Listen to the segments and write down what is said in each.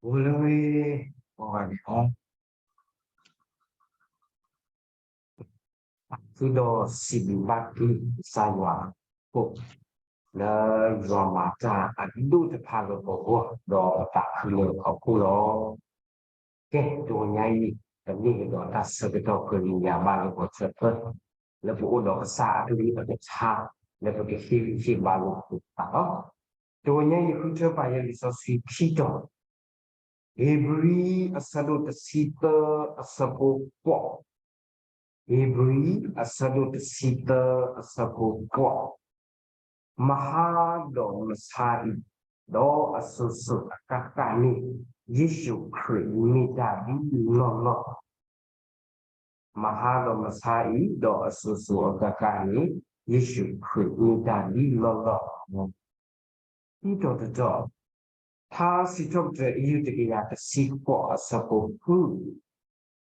အိၣ်လၢဝဲ ပှၤဂၤန့ၣ် သုဒီးစံးဘျုးဘၣ်က့ၤကစၢ်ယွၤအဃိ, လၢယွၤမၤတၢ်အဒိၣ်တဖၣ်လၢပဂီၢ် ဒီးပသးခုလၢဟီၣ်ခိၣ်လီၤ. ကဲ တဂီၤညါအံၤ ပမ့ၢ်ကဒီးတၢ်ဆၢကတီၢ်ပှဲၤလံယၤဘၣ်လၢပှၤဆၢထၢၣ် လၢပအိၣ်ဒီးကစၢ်အကလုၢ်အကထါ လၢပကဟ့ၣ်ဂံၢ်ဟ့ၣ်ဘါလိာ်ပသးလီၤ. တဂီၤညါအံၤ ဃုထၢပာ်ယဲလံာ်စီဆှံခံတီၤ, ဧ့ၤဘြံၤအဆၢဒိၣ်တဆံသၢအဆၢဖိဃိး, ဧ့ၤဘြံၤအဆၢဒိၣ်တဆံသၢအဆၢဖိဃိး, မဟါဒီးမဆါအံၤ, ဒီးအစိၤစိၤအဃၣ်ဃၣ်န့ၣ် ယ့ၣ်ၡူးခရံာ်မ့ၢ်တၢ်ဒ်လီၢ်လီၢ် မဟါဒီးမဆါအံၤ, ဒီးအစိၤစိၤအဃၣ်ဃၣ်န့ၣ် ယ့ၣ်ၡူးခရံာ်မ့ၢ်တၢ်ဒ်လီၢ်လီၢ်. ခံတီၤတတီၤ, ထါစံးထီၣ်ပတြၢၤ အယုၢ်တကယၤတဆံဃိးအဆၢဖိဃု,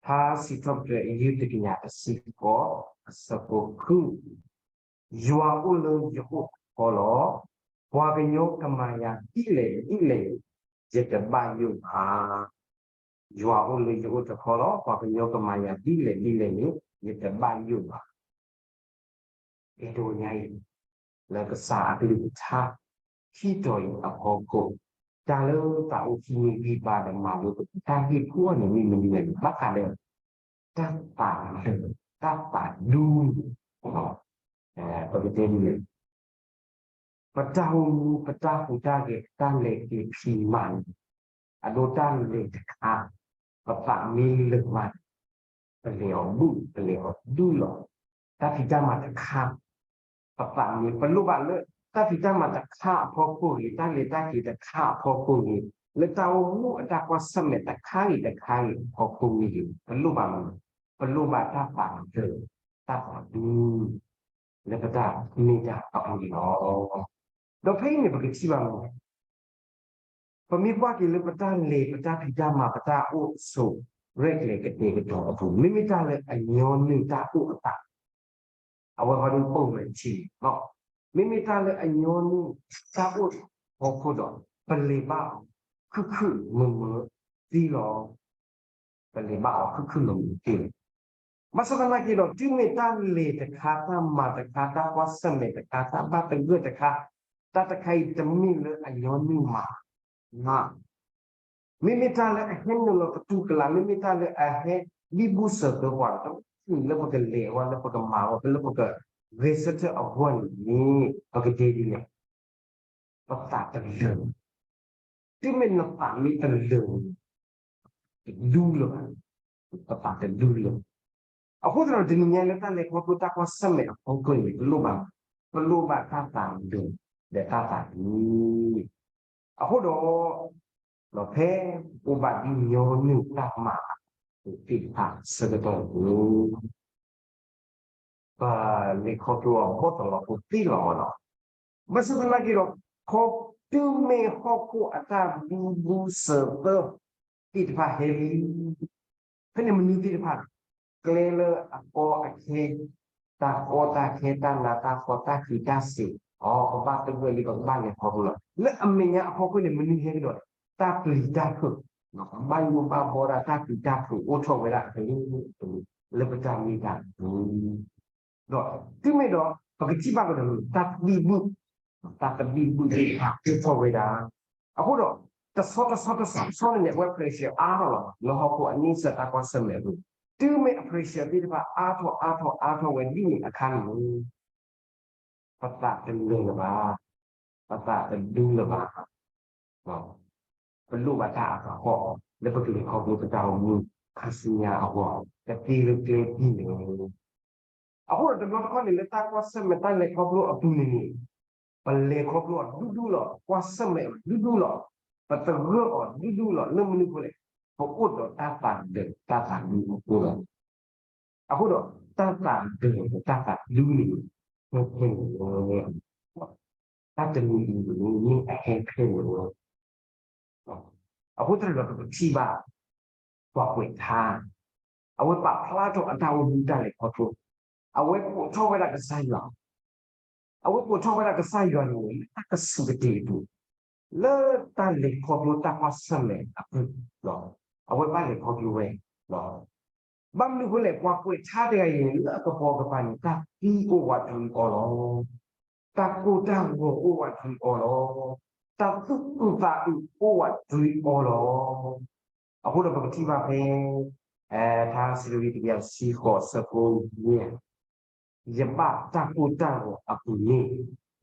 ထါစံးထီၣ်ပတြၢၤ အယုၢ်တကယၤတဆံဃိးအဆၢဖိဃု, ယွၤအိၣ်လၢယအိၣ်တခီလီၤ. ပှၤကညီကမၤယၤဒ်လဲၣ်ဒ်လဲၣ်န့ၣ် ယတဘၣ်ယိၣ်ဘၣ်. ယွၤအိၣ်လၢယအိၣ်တခီလီၤ. ပှၤကညီကမၤယၤဒ်လဲၣ်ဒ်လဲၣ်န့ၣ် ယတဘၣ်ယိၣ်ဘၣ်. ကဲ တဂီၤညါအံၤ လၢကစၢ်အကလုၢ်ကထါ ခံတီၤအံၤအဖီခိၣ်, တၢ်လၢသးအိၣ်ဟံးန့ၢ်ဂံၢ်ဘါဒီးမၤလိသကိးတၢ်ဂ့ၢ်ဖိန့ၣ် မ့ၢ်မနုၤလဲၣ်န့ၣ် ဘၣ်ဃးဒီး တၢ်သးဒၢး, တၢ်သးဒူ, ပကတဲဒ်လဲၣ်, ပတၢ်အိၣ်မူ ပတၢ်ဟူးတၢ်ဂဲၤ ပတၢ်လဲၤက့ၤဖံးမၤန့ၣ် အဒိတၢ်လဲၤတခါ ပသးမ့ၢ်လၢာ်မးန့ၣ် ပလဲၤအီၤဘူၣ် ပလဲၤအီၤဒူလီၤ. တၢ်ဖံးတၢ်မၤတခါ ပသးမ့ၢ် ပလိၣ်ဘၣ်လၢ တၢ်ဖံးတၢ်မၤတခါအဖီခိၣ်ဂ့ၤ, တၢ်လဲၤတၢ်က့ၤတခါအဖီခိၣ်ဂ့ၤ, လၢတၢ်အိၣ်မူအတၢ်ကွၢ်ဆၢၣ်မဲာ်တခါဂ့ၤတခါဂ့ၤအဖီခိၣ်မ့ၢ်ဂ့ၤ, ပလိၣ်ဘၣ်မနုၤ, ပလိၣ်ဘၣ်တၢ်သးဒၢး တၢ်သးဒူ လၢပတၢ်မ့ၢ်တၢ်အပူၤန့ၣ်လီၤ. ဒီးဖဲအံၤန့ၣ် ပကထံၣ်ဘၣ်မနုၤ ပမ့ၢ်ကွၢ်က့ၤလၢပတၢ်လဲၤ ပတၢ်ဖံးတၢ်မၤ ပတၢ်အိၣ်ဆိး ရဲၣ်ကျဲၤကတဲာ်ကတီၤအပူၤ, မ့မ့ၢ်တၢ်လၢအညီနုၢ်တၢ်အိၣ်အသး အဝဲဃီဒ်ပိာ်မုၣ်ထံန့ၣ်လီၤ. မ့မ့ၢ်တၢ်လၢအညီနုၢ်တၢ်အိၣ်အဖီခိၣ်ဒီး ပလဲၤဘၣ်အီၤ ခုၣ်ခုၣ်မုာ်မုာ်သ့လီၤ. ပလဲၤဘၣ်အီၤခုၣ်ခုၣ်မုာ်မုာ်သ့လီၤ. ဘၣ်ဆၣ်သနာ်က့ဒီး တုၤမ့ၢ်တၢ်လဲၤတခါ တၢ်မၤတခါ တၢ်ကွၢ်ဆၢၣ်မဲာ်တခါ တၢ်ဘၣ်သဂၢၢ်တခါ, တၢ်တခါအံၤတမ့ၢ်လၢအညီနုၢ်မး မ့မ့ၢ်တၢ်လၢအဟဲနုာ်လီၤကတူၢ်ကလာ်, မ့မ့ၢ်တၢ်လၢအဟဲဘံဘူၣ်စၢၤသၢပှၤဒီး တမ့ၢ်လၢပကလဲၤအဂီၢ် လၢပကမၤအဂီၢ် လၢပကဂဲၤဆၢထၢၣ်အဂီၢ်န့ၣ် ပကတဲဒ်လဲၣ်, ပသးတလၢာ်, တုၤမ့ၢ်နသးမ့ၢ်တလၢာ်န့ၣ် တဒူလၢၤဘၣ်, ပသးတဒူလၢၤ. အဃိသတးဒီး တနံၤညါလၢတၢ်လဲၤခီဖျိတၢ်ကွၢ်ဆၢၣ်မဲာ်အဖီခိၣ်န့ၣ် ပလိၣ်ဘၣ်, ပလိၣ်ဘၣ်တၢ်သးဒၢး ဒီးတၢ်သးဒူ အဃိဒီး ဒီးဖဲအိၣ်ဘၣ်ဒ်ညီနုၢ်တၢ်မၤအသးသ့ၣ်တဖၣ်အဆၢကတီၢ်န့ၣ် ပလဲၤခီဖျိအီၤဘီၣ်တလီၤဖိသ့လီၤမးနီၤ. ဘၣ်ဆၣ်သနာ်က့ဒီး ခီတုၤမ့ၢ်ဟီၣ်ခိၣ်အတၢ်ဘံဘူစၢၤသၢသ့ၣ်တဖၣ်ဟဲလံ ဖဲန့ၣ်မနုၤသ့ၣ်တဖၣ်, ကျဲလၢအကီအခဲ, တၢ်ကီတၢ်ခဲ, တၢ်နးတၢ်ဖှီၣ်, တၢ်ခံးတၢ်စ့း, အီ ပဘၣ်သဂၢၢ်လံ ပကဘၣ်လဲၤခီဖျိလီၤ. လၢအမဲာ်ညါအဖီခိၣ်န့ၣ် မနုၤဟဲကဒီး တၢ်ပျံၤတၢ်ဖုး, ဘၣ်ယိၣ်ဘၣ်ဘီဒၣ် တၢ်ပျံၤတၢ်ဖုးအိၣ်ထီၣ်ဝဲဒၣ် လၢပတၢ်မ့ၢ်တၢ်တီ ဒီးတုၤမ့ၢ်ဒီး ပကထံၣ်ဘၣ်ကဒီး တၢ်သဘံၣ်ဘုၣ်, တၢ်သဘံၣ်ဘုၣ်သ့ၣ်တဖၣ်အိၣ်ထီၣ်ဝဲဒၣ်. အဃိဒီး တဆီတဆီတဆီတဆီန့ၣ်န့ၣ် အဝဲ pressure အါထီၣ်လီၤ လၢဟီၣ်ခိၣ်အန့ဆၢၣ်တၢ်ကွၢ်ဆၢၣ်မဲာ်အပူၤ, တုၤမ့ၢ်အ pressure သ့ၣ်တဖၣ်အါထီၣ်အါထီၣ်အါထီၣ်ဝဲဒ်န့ၣ်အခါန့ၣ် ပသးတလၢာ်လၢၤဘၣ်, ပသးတဒူလၢၤဘၣ်. ပလိၣ်ဘၣ်တၢ်အကဟီၣ် လၢပကလဲၤခီဖျိပတၢ်အိၣ်မူ ခါဆူညါအဂီၢ် ကသ့လၢကျဲဒ်လဲၣ်. အဃိဒီးတဘျီတခီၣ်န့ၣ် လၢတၢ်ကွၢ်ဆၢၣ်မဲာ်တၢ်လဲၤခီဖျိအပူၤန့ၣ်န့ၣ် ပလဲၤခီဖျိအီၤဒူဒူလီၤ, ကွၢ်ဆၢၣ်မဲာ်အီၤဒူဒူလီၤ, ပသဂၢၢ်အီၤဒူဒူလီၤ လၢမနုၤအဃိလဲၣ်, ပအိၣ်ဒီးတၢ်သးဒၢးတၢ်သးဒူအဃိလီၤ. အဃိဒီး တၢ်သးဒၢးဒီးတၢ်သးဒူန့ၣ် ဖဲဖဲန့ၣ် တၢ်တမံၤအံၤန့ၣ် မ့ၢ်အဟဲဖဲန့ၣ်လီၤ. အဃိသတးဒီး ပကထံၣ်ဘၣ် ပှၤကွဲးထါ အဝဲပာ်ဖျါထီၣ်အတၢ်အိၣ်မူတၢ်လဲၤခီဖျိ, အဝဲပိာ်ထီၣ်ဝဲဒၣ်ကစၢ်ယွၤ, အဝဲပိာ်ထီၣ်ဝဲဒၣ်ကစၢ်ယွၤန့ၣ် လၢတၢ်ကစူၢ်ကတ့ၢ်အပူၤ, လၢတၢ်လဲၤခီဖျိတၢ်ကွၢ်ဆၢၣ်မဲာ်အပူၤ, အဝဲဘၣ်လဲၤခီဖျိဝဲ, ဘၣ်မနုၤအဃိလဲၣ်, ပှၤကွဲးဆါတဂၤအံၤန့ၣ် လၢအကပိာ်ကပၤန့ၣ် တၢ်သံအိၣ်ဝးတရံးအီၤလီၤ. တၢ်ကိၢ်တၢ်ဂီၤအိၣ်ဝးတရံးအီၤလီၤ. တၢ်သူၣ်အုးသးအုးအိၣ်ဝးတရံးအီၤလီၤ. အဃိဒီးပကထံၣ်ဘၣ်ဖဲ ထါစံးထီၣ်ပတြၢၤတကယၤတဆံဃိး အဆၢဖိယဲၢ်, ယဘၣ်တၢ်ကိၢ်တၢ်ဂီၤအပူၤန့ၣ်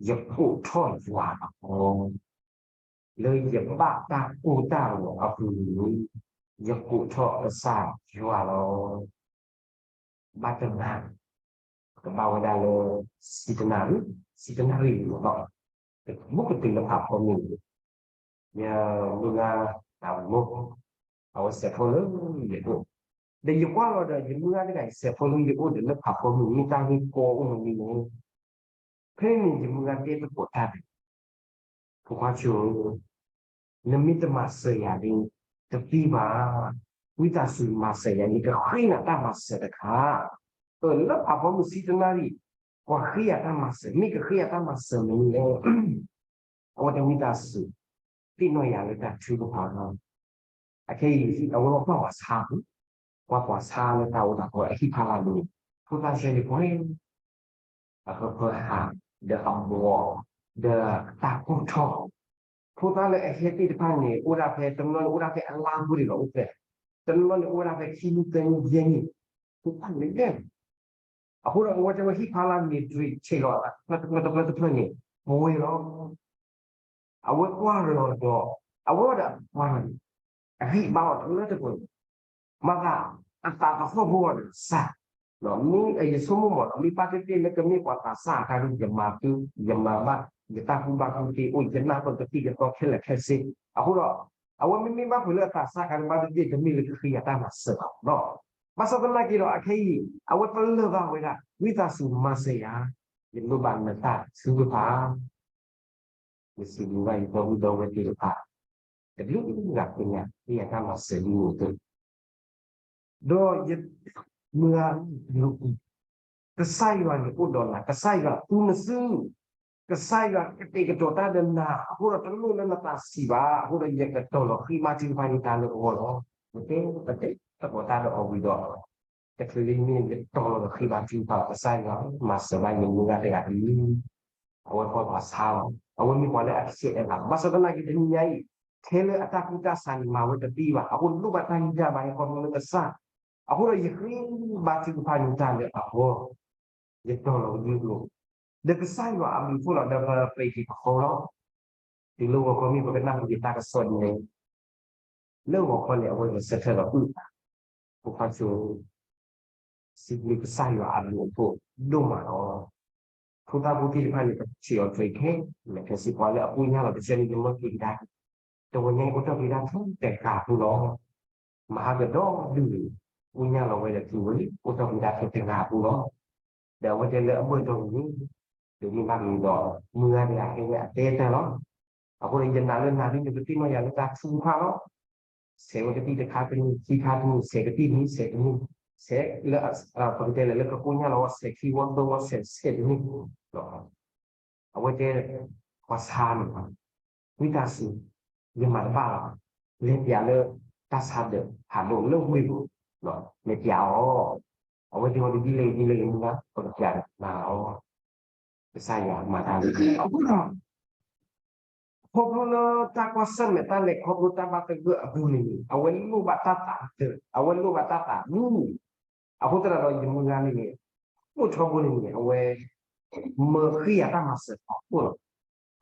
ယကိးထီၣ်ယွၤလီၤ. လၢယဘၣ်တၢ်ကိၢ်တၢ်ဂီၤအပူၤန့ၣ် ယကိးထီၣ်ကစၢ်ယွၤလီၤ. ဘၣ်တနၤ ကဘၣ်ဝဲဒၣ်လၢ ဆံတနၣ်ရံၣ်, ဆံတနၣ်ရံၣ်န့ၣ်လီၤ. ဘူးကတုၤလၢဖးဖီမုၢ်န့ၣ် ယမုၢ်ဂၤတၢ်မိၢ် အဝဲစဲးဖီလၢယအိၣ်, ဒီးယကွၢ်လီၤဒီး ယမုၢ်ဂၤတဂၤအံၤ စဲးဖီလၢယအိၣ်ဒီးလၢဖးဖီမုၢ် မ့ၢ်တၢ်ဂ့ၢ်ကီအိၣ်မနုၤလဲၣ်. ဖဲန့ၣ်ယမုၢ်ဂၤတဲသကိးတၢ်ဒီး ဖိခွါဆိ, နမ့ၢ်တမၤစၢၤယၤဒ် တသံဘၣ်. ဝံသးစူၤမၤစၢၤယၤ နကဃ့နၤတၢ်မၤစၢၤတခါ. လၢဖးဖီမုၢ်ဆံတနၣ်ရံၣ် ပှၤဃ့ယၤတၢ်မၤစၢၤ မ့ၢ်ကဃ့ယၤတၢ်မၤစၢၤမနုၤလဲၣ်. အဝဲတဲဝံသးစူၤ သ့ၣ်နီၣ်ယၤလၢတၢ်ထုကဖၣ်လီၤ. အခဲအံၤ အဝဲကွၢ်ပှၤဆါပူၤ, ကွၢ်ပှၤဆါလၢတၢ်အိၣ်တၢ်ဖီအဟံၣ်ဖးလၢ်န့ၣ် ဖိသၣ်ဆှၢန့ၣ်ပှဲၤ အဃၢၤဃၢၤဟး ဒီးအဘီ ဒီးတၢ်ကိၢ်ထီၣ်, ဖိသၣ်လၢအဟဲသ့ၣ်တဖၣ်န့ၣ် အိၣ်ဒၣ်ဖဲ တနီၤန့ၣ်အိၣ်ဒၣ်ဖဲအလါပူၤန့ၣ်လီၤ အိၣ်ဖဲ, တနီၤန့ၣ်အိၣ်ဝဲဒၣ်ဖဲခံနံၣ်သၢနံၣ်ယဲၢ်နံၣ်, ဖိသၣ်န့ၣ်လဲၣ်. အဃိဒီးအဝဲတဲဝဲဟံၣ်ဖးလၢ်န့ၣ် တရံးဆဲးလီၤ တဖျၢၣ်တဖျၢၣ်တဖျၢၣ်န့ၣ် ပဝဲလီၤ. အဝဲကွၢ်လီၤဒီး အဝဲဒီးပှၤန့ၣ် အဂံၢ်ဘါအီၤတလၢတပှဲၤ, မၤသး အသးသဟီၣ်ဖိအီၤဒီးစၢ်, မ့ၢ်ယဆိကမိၣ်မး မ့ၢ်ဘၣ်သ့ၣ်သ့ၣ်လၢကမ့ၢ်ပှၤသးစၢ်အခါဒီး ယမၤသု ယမၤဘၣ် ယတၢ်ကူၣ်ဘၣ်ကူၣ်သ့အိၣ် ယနၢ်ပၢၢ်ကသံၣ်ကသီခဲလၢာ်ခဲဆ့. အဃိဒီး အဝဲမ့မ့ၢ်ဘၣ်ဖုးလၢအသးစၢ်အခါဒီး ဘၣ်သ့ၣ်သ့ၣ်တမ့ၢ်လၢကဃ့ယၤတၢ်မၤစၢၤဘၣ်လီၤ. ဘၣ်ဆၣ်သနာ်က့ဒီး အခဲအံၤ အဝဲပလၢၢ်ဘၣ်ဝဲဒၣ် ဝံသးစူၤမၤစၢၤယၤ, ယလိၣ်ဘၣ်နတၢ်ထုကဖၣ် ယစံးဘျုးဘၣ်ယဒီပုၢ်ဒီဝဲၢ်သ့ၣ်တဖၣ် တဘျုးဂၤသ့ၣ်ညါ ဃ့ယၤတၢ်မၤစၢၤဒ်န့ၣ်အသိး, ဒီးယမုၢ်ဂၤ ကစၢ်ယွၤန့ၣ်အိၣ်ဒီးနၤ, ကစၢ်ယွၤသူနစု, ကစၢ်ယွၤကတဲာ်ကတီၤတၢ်ဒီးနၤ, အဃိဒီးတလိၣ်လၢနသးဆံးဘၣ်, အဃိဒီးယကတီၤလီၤဃ့ဘါထုကဖၣ်န့ၢ်တၢ်လၢအဂီၢ်လီၤ. ပတဲပတဲသကိးတၢ်ဒီးအီၤဝံၤဒီး တချုးလၢမ့ၢ်ယတီၤလီၤဃ့ဘါထုကဖၣ် ကစၢ်ယွၤမၤစၢၤဘၣ်ယမုၢ်ဂၤတဂၤတမံၤ, အဝဲပှၤပှၤဆါလီၤ. အဝဲမ့ၢ်ပှၤလၢအကဆဲးအလၤ, ဘၣ်ဆၣ်သနာ်က့တနံၤညါအံၤ ထဲလၢအတၢ်ကူၣ်တၢ်ဆးန့ၣ် မၤဝဲတသ့ဘၣ်, အဃိလိၣ်ဘၣ်တၢ်ဂံၢ်တၢ်ဘါ ဟဲခီဖျိလၢကစၢ်, အဃိဒီးယဃ့ဘါထုကဖၣ်န့ၢ်တၢ်လၢအဂီၢ်, ယတီၤလီၤကဒုကျိၤ, ဒီးကစၢ်ယွၤအဘျုးအဖှိၣ်လီၤ ဒီးပပံးက့ၤပဃီလီၤ. တုၤလၢဂီၤခီမ့ၢ်ပကနၢ်ဟူက့ၤတၢ်ကစီၣ်ဒ်န့ၣ် လၢဂီၤခီန့ၣ် အဝဲဂဲၤဆၢထၢၣ်ဒီးအုၣ်သး, ဖိခွါဆိ, စံးဘျုးကစၢ်ယွၤအဘျုးအဖှိၣ်ဒိၣ်မးလီၤ. ဖိသၣ်ဖိသ့ၣ်တဖၣ်န့ၣ် ပဆံးအီၤထွဲခဲလၢာ်ခဲဆ့ ပှၤလၢအပူၤညါလီၤတဆၢန့ၣ် ယမၢက့ၤကဒါ, တဝီညါအံၤအိၣ်ထီၣ်က့ၤဒၣ်ထဲတဂၤဖိလီၤ. မၤဟးကဒီးဒုး, ပူၤညါလီၤဝဲဒီးတုၤဝဲလံ အိၣ်ထီၣ်က့ၤဒၣ်ထဲတဂၤဖိလီၤ. ဒီးအဝဲတဲလၢအဘၢၣ်တီၢ်န့ၣ် ဒိးန့ၢ်ဘၣ်က့ၤဒီး မုၢ်ဂၤတဂၤဟဲဝဲအတဲတၢ်လီၤ. အဃိဒီးယနာ်လၢနၤဒ်န့ၣ် ကသ့ၣ်နီၣ်ယၤလၢတၢ်ထုကဖၣ်လီၤ. ဆဲးဝဲကသံၣ်တခါတနံၣ် ခံခါတနံၣ် ဆဲးကသံၣ်တနံၣ် ဆဲးတနံၣ်, ဆဲးလၢ ပကတဲလၢ လၢကကိညၢ်လီၤဝဲ ဆဲးခံဝီသၢဝီ ဆဲးဆဲးတနံၣ်, အဝဲတဲ ပှၤဆါန့ၣ် ဝံသးစူၤ ယမၤတဘၣ်လီၤ, လဲၤပျးလၢ တၢ်ဆါဒၢး ဖးဒိၣ်လၢဝ့ၢ်ပူၤ, လဲၤပျးအီၤ, အဝဲတဲဝဲဒ်လဲၣ်ဒ်လဲၣ် ယမုၢ်ဂၤ ပကပျးနၤလီၤ. ကစၢ်ယွၤမၤတၢ်လၢ အဃိဒီး ခီဖျိလၢတၢ်ကွၢ်ဆၢၣ်မဲာ်တၢ်လဲၤခီဖျိတၢ်ဘၣ်သဂၢၢ်အပူၤန့ၣ်န့ၣ် အဝဲလိၣ်ဘၣ်တၢ်သးတၢ်, အဝဲလိၣ်ဘၣ်တၢ်သးမုာ်, အဃိသတးဒီးယမုၢ်ဂၤန့ၣ်န့ၣ် အိၣ်ထီဘိန့ၣ်န့ၣ် အဝဲ မၢဃ့ယၤတၢ်မၤစၢၤထီဘိလီၤ.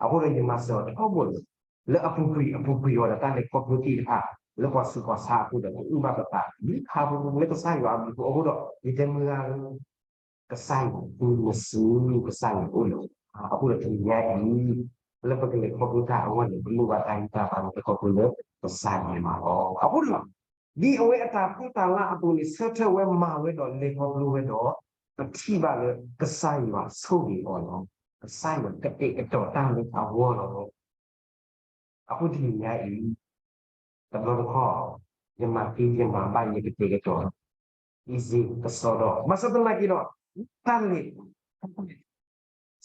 အဃိဒီးယမၤစၢၤအီၤထီဘိလီၤ. လၢအပူၤကွံာ်အပူၤကွံာ်အီၤဒီးတၢ်လဲၤခီဖျိသ့ၣ်တဖၣ် လၢပှၤဆူးပှၤဆါအဃိဒီး ပအုၣ်ဘၣ်ပသး လံခါပူၤပူၤလၢကစၢ်ယွၤအဘျုးအဃိဒီး ယတဲမုၢ်ဂၤဧၢ ကစၢ်ယွၤသူနစု ကစၢ်ယွၤအိၣ်လၢ အဃိဒီးတနံၤညါအံၤ လၢပကလဲၤခီဖျိတၢ်အဂီၢ်န့ၣ် ပလိၣ်ဘၣ်တၢ်ဂံၢ်တၢ်ဘါန့ၣ် ပခီဖျိလၢကစၢ်ယွၤမၤလီၤ. အဃိဒီး ဒ်အဝဲအတၢ်သူၣ်တၢ်လၢ်အသိးန့ၣ် ဆၢထၢၣ်ဝဲမၤဝဲဒီးလဲၤခီဖျိဝဲဒီး ပထံၣ်ဘၣ်လၢကစၢ်ယွၤဆိၣ်ဂ့ၤအီၤလီၤ. ကစၢ်ယွၤကတဲာ်ကတီၤတၢ်လၢအဂီၢ်လီၤ. အဃိတနံၤညါအံၤ တဘျီတခီၣ် ယမၤသံယမၤဘၣ်ယကတဲာ်ကတီၤ easy ကစီဒီ ဘၣ်ဆၣ်သနာ်က့ဒီး တၢ်လဲၤ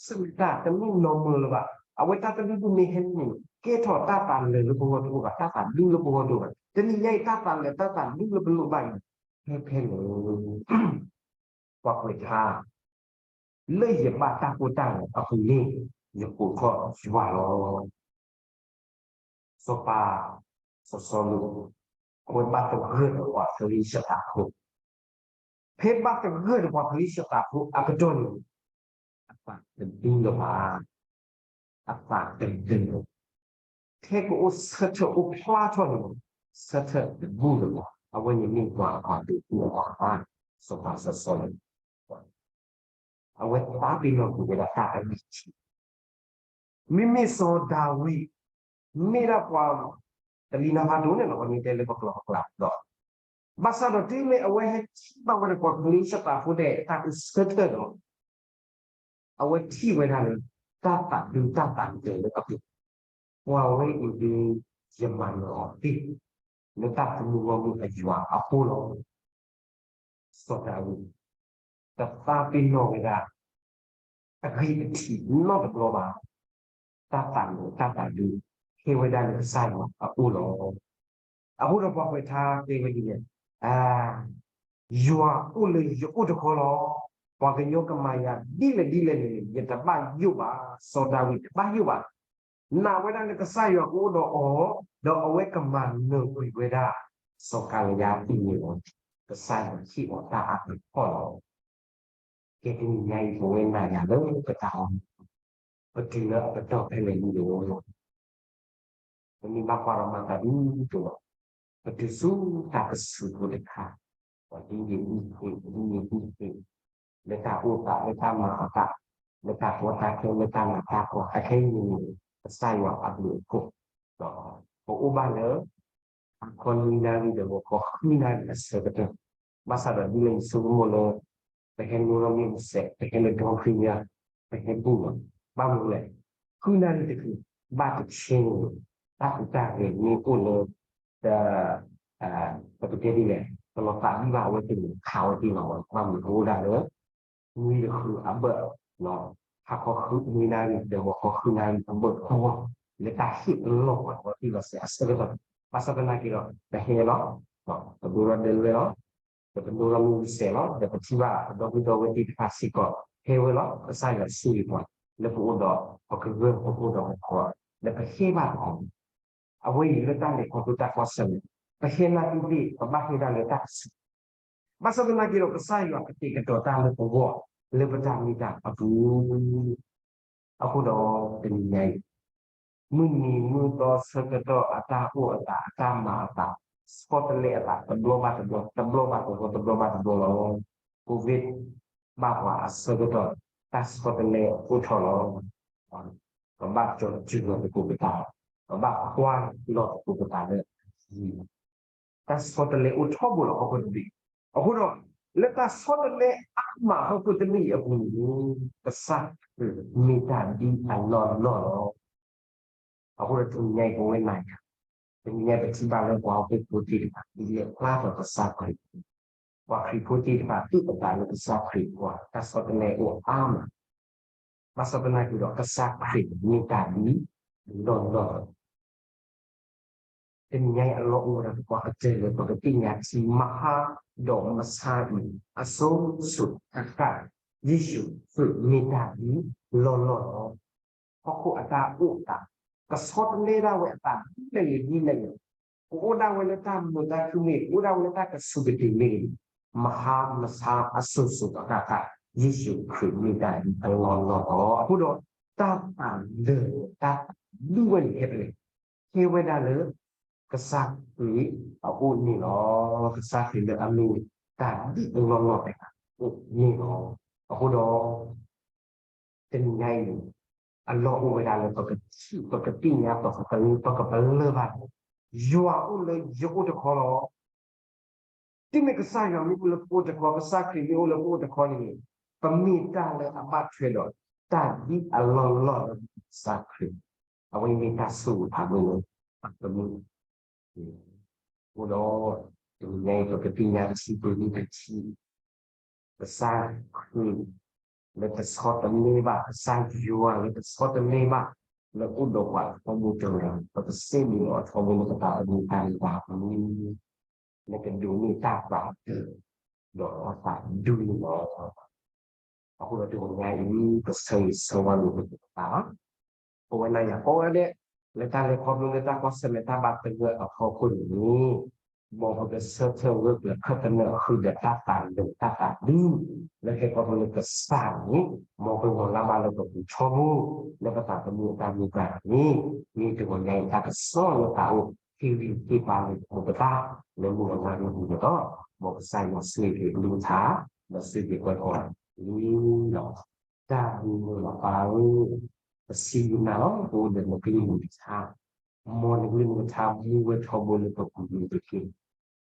ဆၢၣ်မဲာ်တၢ်တမ့ၢ်နီၢ်မုာ်လၢၤဘၣ်. အဝဲတၢ်တမံၤမ့ၢ်ဟဲန့ၣ် ကဲထီၣ်တၢ်သးလၢာ်လၢပဂီၢ်တအိၣ်ဘၣ်, တၢ်သးဒူလၢပဂီၢ်တအိၣ်ဘၣ်. တနံၤညါအံၤ တၢ်သးလၢာ်တၢ်သးဒူလၢပလိၣ်ဘၣ်အံၤ ဖဲဖဲန့ၣ် ပှၤကွဲးထါ လၢယဘၣ်တၢ်ကိၢ်တၢ်ဂီၤအပူၤန့ၣ် ယကိးထီၣ်ယွၤလီၤ. စီၤပၤစီၤစီလူး အဝဲဘၣ်သဂၢၢ်ဒီးပှၤဖလံၡသးဖိ, ဖဲဘၣ်သဂၢၢ်ဒီးပှၤဖလံၡသးဖိအကတီၢ်န့ၣ် အသးတဒူလၢၤဘၣ်, အသးတဒူလၢၤ, ထဲကအိၣ်ဆၢထၢၣ်အိၣ်ဖျါထီၣ်န့ၣ် ဆၢထၢၣ်တဘူၣ်လၢၤဘၣ်. အဝဲန့ၣ်မ့ၢ်ပှၤအပှၤဒိၣ်အပှၤ စီၤပၤစီၤစီလူး အဝဲသးပ့ၤနီၣ်ကွံာ်ဝဲဒၣ်တၢ်အဂံၢ်ထံး, မ့မ့ၢ်စီၤဒၤဝံး မ့ၢ်ဒၣ်ပှၤတလံၤနါဖးဒိၣ်န့ၣ်လီၤ. ပမ့ၢ်တဲလၢပကျိာ်ပကျါဒီး ဘၣ်ဆၣ်ဒီးတုၤမ့ၢ်အဝဲဟဲထံၣ်ဘၣ်ဝဲဒၣ်ပှၤဖလံၡသးဖိဒီးတၢ်အုၣ်ဆၢထၢၣ်ဒီး အဝဲထံၣ်ဝဲဒၣ်လၢ တၢ်သးဒူတၢ်သးဒူလၢအပူၤ, ပှၤဝဲအံၤဒုး ယမၤနၢၤအီၤသ့ လၢတၢ်သမူဂီၢ်မုၢ်အယွၤအဃိလီၤ. စီၤဒၤဝံး တသးပ့ၤနီၣ်ဝဲဒၣ် အဂံၢ်အထံးနီတဘျီဘၣ်. တၢ်သးလၢာ်တၢ်သးဒူ ဟဲဝဲဒၣ်လၢကစၢ်ယွၤအအိၣ်လီၤ. အဃိဒီးပှၤကွဲးထါတဲဝဲဒ်လဲၣ်, ယွၤအိၣ်လၢယအိၣ်တခီလီၤ. ပှၤကညီကမၤယၤဒ်လဲၣ်ဒ်လဲၣ်န့ၣ် ယတဘၣ်ယိၣ်ဘၣ်, စီၤဒၤဝံးတဘၣ်ယိၣ်ဘၣ်. နာ်ဝဲဒၣ်လၢကစၢ်ယွၤကအိၣ်ဒီးအီၤ, ဒီးအဝဲကမၤနၢၤကွံာ်ဝဲဒၣ် စီၤကၤလယါအံၤန့ၣ်လီၤ. ကစၢ်ယွၤဟ့ၣ်အီၤတၢ်အါကထီၣ်လီၤ. ကဲတနံၤညါအံၤ ပဝဲနာ်ယွၤလၢပတၢ်အိၣ်မူ ပတုၤလၢအပတီၢ်ဖဲလဲၣ်န့ၣ်လီၤ. ပမ့ၢ်ဘၣ်ကွၢ်ဒီးမၤသးဒ်သိးဒီး ပတုၤဆူတၢ်ကစူၤဖိတခါ, ပှၤဒ်ယအံၤသ့ၣ် ဒ်ယအံၤသ့ၣ် လၢတၢ်အိၣ်သး လၢတၢ်မၤအသး လၢတၢ်ကီတၢ်ခဲ လၢတၢ်နးတၢ်ဖှီၣ် အခဲအံၤန့ၣ် ကစၢ်ယွၤအဘျုးအဖှိၣ် ပအိၣ်ဘၣ်လၢ ဟါခီနွံနၣ်ရံၣ်ဒီးဂီၤခီဃုနၣ်ရံၣ်အဆၢကတီၢ်, ဘၣ်ဆၣ်ဒီးဒ်လဲၣ်ယဆိကမိၣ်လၢ ပဟဲမူရီမ့ၢ်မစဲး ပဟဲလၢဒီဖံညါ ပဟဲဘူၣ်လီၤ. ဘၣ်မနုၤလဲၣ်, ဃုနၣ်ရံၣ်တချုး ဘၣ်တဆ့န့ၣ် တၢ်ဟူးတၢ်ဂဲၤမ့ၢ်အိၣ်လၢ တ ပကတဲဒ်လဲၣ် ပလီၤသးဒံးဘၣ်အဝဲသ့ၣ်န့ၣ် ခးဝဲသ့ၣ်လီၤ. ဘၣ်မနုၤအဃိဒၣ်လၢ နွံတချုးအဘၢၣ် ဟါခီဃုနွံနၣ်ရံၣ်ဒီးဂီၤခီဃုနၣ်ရံၣ်အဘၢၣ်စၢၤ လၢတၢ်ဟ့ၣ်အလီၢ်ပှၤအဝဲသ့ၣ်လီၤစဲးအဆၢကတီၢ်, ဘၣ်ဆၣ်သနာ်က့ဒီး ပဟဲလီၤ, ပဒိၣ်ထီၣ်ဒၢလွဲၢ်လီၤ, ဒီးပဒိၣ်ထီၣ်မ့ၢ်မစဲးလီၤ, ဒီးပထံၣ်ဘၣ်ပဒီပုၢ်ဒီဝဲၢ်သ့ၣ်တဖၣ်စ့ၢ်ကီး ဟဲဝဲလီၤ. ကစၢ်ယွၤဆိၣ်ဂ့ၤပှၤ လၢပအိၣ်ဒီးပကရၢၢ် ပအိၣ်ဒီးပကီၢ် လၢပဟဲဘၣ်တခီ အဝဲအံၤလၢတၢ်လဲၤခီဖျိတၢ်ကွၢ်ဆၢၣ်မဲာ် ပဟဲနၢ်ဒံးသ့ၣ် ပဘၣ်ဟဲဒၣ်လၢတၢ်ကစူၤ, ဘၣ်ဆၣ်သနာ်က့ဒီး ကစၢ်ယွၤကတဲာ်ကတီၤတၢ်လၢပဂီၢ် လၢပတၢ်မ့ၢ်တၢ်အပူၤ, အဃိဒီးတနံၤညါအံၤ မုၢ်နံၤမုၢ်သီဆၢကတီၢ်အတၢ်အိၣ်အသး အတၢ်မၤအသး ဆီတလဲအသး တဘျီဘၣ်တဘျီ တဘျီဘၣ်တဘျီ တဘျီဘၣ်တဘျီလီၤ. COVID ဘၣ်ပှၤအဆၢကတီၢ် တၢ်ဆီတလဲအိၣ်ထီၣ်လီၤ. ပဘၣ်ကၠီၤစုလီၤသကိးပသး, ပဘၣ်ကွၢ်လီၤသကိးပသးလၢ တၢ်ဆီတလဲအိၣ်ထီဘိလီၤ ဟီၣ်ခိၣ်တဘ့ၣ်. အဃိဒီး လၢတၢ်ဆီတလဲအါမးဟီၣ်ခိၣ်တဘ့ၣ်အပူၤန့ၣ် ကစၢ်ခရံာ်မ့ၢ်တၢ်ဒ်အလီၢ်လီၢ်လီၤ. အဃိဒီးတနံၤညါအံၤပဝဲနာ်ယွၤ, တနံၤညါပထံၣ်ဘၣ်လၢပှၤဟီၣ်ခိၣ်ဖိသ့ၣ်တဖၣ် ဒ်လဲၣ်ဖျါထီၣ်ကစၢ်ခရံာ်, ပှၤခရံာ်ဖိသ့ၣ်တဖၣ်သူၣ်အသးလၢကစၢ်ခရံာ်အဃိ တၢ်ဆီတလဲအိၣ်အါမး, ဘၣ်ဆၣ်သနာ်က့ဒီး ကစၢ်ခရံာ်မ့ၢ်တၢ်ဒ်အလီၢ်လီၢ်လီၤ. တနံၤညါအံၤအလီၢ်အိၣ်ဝဲဒၣ် ပပှၤကတၢၢ်လၢပကသ့ၣ်ညါထံမဟါဒီးမဆါအံၤ အစိၤစိၤအဃၣ်ဃၣ် ယ့ၣ်ၡူးခရံာ်မ့ၢ်တၢ်ဒ်လီၢ်လီၢ်လီၤ. ဟီၣ်ခိၣ်အတၢ်အိၣ်သး ကဆီတလဲဒၣ်ဝဲအသးဒ်လဲၣ်ဂ့ၤဒ်လဲၣ်ဂ့ၤ, ကအိၣ်ဒၣ်ဝဲလၢတၢ်မုာ်တၢ်ခုၣ်မ့ၢ်ဂ့ၤ, ကအိၣ်ဒၣ်ဝဲလၢတၢ်ကစူၤကတ့ၤမ့ၢ်ဂ့ၤ, မဟါမဆါအစိၤစိၤအဃၣ်ဃၣ် ယ့ၣ်ၡူးခရံာ်မ့ၢ်တၢ်ဒ်အလီၢ်လီၢ်လီၤ. အဃိဒီး တၢ်သးလၢာ် တၢ်သးဒူဝဲန့ၣ် ဟဲဖဲလဲၣ်, ဟဲဝဲဒၣ်လၢ ကစၢ်ခရံာ်အအိၣ်န့ၣ်လီၤ. ကစၢ်ခရံာ်လၢအမ့ၢ်တၢ်ဒ်အလီၢ်လီၢ်တဂၤအိၣ်န့ၣ်လီၤ. အဃိဒီး တနံၤညါအံၤ အလီၢ်အိၣ်ဝဲဒၣ်လၢပကထံၣ် ပကသ့ၣ်ညါ ပကပလၢၢ်ဘၣ်န့ၣ် ယွၤအိၣ်လၢယအိၣ်တခီလီၤ. တုၤမ့ၢ်ကစၢ်ယွၤမ့ၢ်အိၣ်လၢပအိၣ်တခီ, ကစၢ်ခရံာ်မ့ၢ်အိၣ်လၢပအိၣ်တခီန့ၣ်န့ၣ်, ပမ့ၢ်တၢ်လၢအဘၣ်ထွဲဒီး တၢ်ဒ်အလီၢ်လီၢ်လၢကစၢ်ခရံာ်, အဝဲမ့ၢ်တၢ်ဆိၣ်ဂ့ၤဖးဒိၣ်လၢပကမူ အဃိဒီး တနံၤညါအံၤ ပကသ့ၣ်ညါထံပှဲၤန့ၢ်ပထံ ကစၢ်ခရံာ်လၢတဆီတလဲဘၣ်, ကစၢ်ယွၤလၢတဆီတလဲဘၣ်, လၢအိၣ်ဒီးပှၤထီဘိတဂၤ ပကစဲးန့ၣ်လီၤထီဘိလၢပတၢ်အိၣ်မူတၢ်မ့ၢ်တၢ်တီန့ၣ် နကဒိးန့ၢ်တၢ်သးတၢ် ဒီးတၢ်သးဒူန့ၣ်လီၤ. အဃိဒီးတဂီၤညါအံၤ ပဆၢဂ့ၤဆၢဝါလိာ်ပသး ပဝဲနၤယၤကိးဂၤဒဲး လၢတၢ်လဲၤခီဖျိလၢတၢ်ကီၢ်ဆၢလၢတၢ်ဘၣ်သဂၢၢ်အဖီခိၣ်န့ၣ် မ်ပကဆၢထၢၣ်ဂၢၢ်ကျၢၤခၢၣ်သနၢၣ်ဃုာ်ဒီးတၢ်သးဒူ လၢဟဲခီဖျိလၢကစၢ်န့ၣ် မ်ပဂီၤလၢ်ဘၣ်လၢပပူၤထီဘိ လၢပသးသမူအတၢ်မ့ၢ်တၢ်န့ၣ် မ့ၢ်တဂီၤညါအံၤတၢ်ကစီၣ်လၢသးအိၣ် ဟ့ၣ်ဂံၢ်ဟ့ၣ်ဘါလၢပပသး လၢမုၢ်အလါမုၢ်ဟူးန့ၣ်လီၤ. မ်ကစၢ်ယွၤဆိၣ်ဂ့ၤက့ၤအကလုၢ်ကထါ ဒီးဆိၣ်ဂ့ၤက့ၤပှၤကိးဂၤဒဲးလီၤ. တၢ်ဘျုးလီၤပၢ်ဧၢ, ပစံးဘျုးနၤလီၤ ပအိၣ်ဒီးနကလုၢ်နကထါ, မ်နကလုၢ်နကထါမူဝဲထီဘိလၢပပူၤန့ၣ်တက့ၢ်.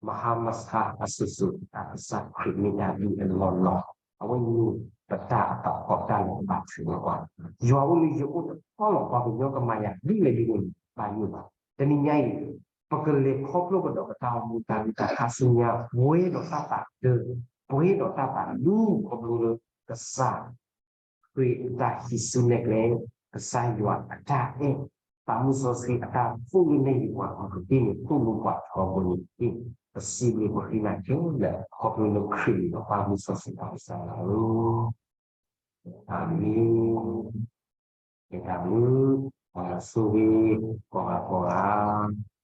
မဟါမဆါအစိၤစိၤ အကစၢ်ခရံာ်မ့ၢ်ဒၣ်ဒ်အလီၢ်လီၢ်, အဝဲန့ၣ်ပတၢ်အတၢ်ဖီၣ်တၢ်လၢကဘၣ်ထုးလီၤပှၤ, ယွၤအိၣ်လၢယအိၣ်တခီလီၤ ပှၤကညီကမၤယၤဒ်လဲၣ်ဒ်လဲၣ် ဘၣ်ယိၣ်ဘၣ်. တနံၤညါအံၤ ပကလဲၤခီဖျိကဒီးပတၢ်အိၣ်မူတၢ်ဂ့ၢ်တၢ်ခါဆူညါ ပှဲၤဒီးတၢ်သးဒူ ပှဲၤဒီးတၢ်သးဒူ ခီဖျိလၢကစၢ် ခရံာ်အတၢ်ဟံးစုနဲၣ်ကျဲ, ကစၢ်ယွၤအတၢ်အဲၣ်, သးမုၢ်စီဆှံအတၢ်သိၣ်လိနဲၣ်ယုာ်ပှၤ ပကသ့န့ၣ်သိၣ်လိပှၤထီဘိန့ၣ်တက့ၢ်. ပစံးဘျုးပဃ့နၤခဲလၢာ် ခီဖျိလၢခရံာ်ဒီးပၢ်မုၢ်စီဆှံပၢ်ကစၢ်ယွၤဧၢ, အၤမ့ၣ်. ကဲတၢ်ဘျုး, ပှၤဆိၣ်ဂ့ၤ ကိးဂၤကိးဂၤ,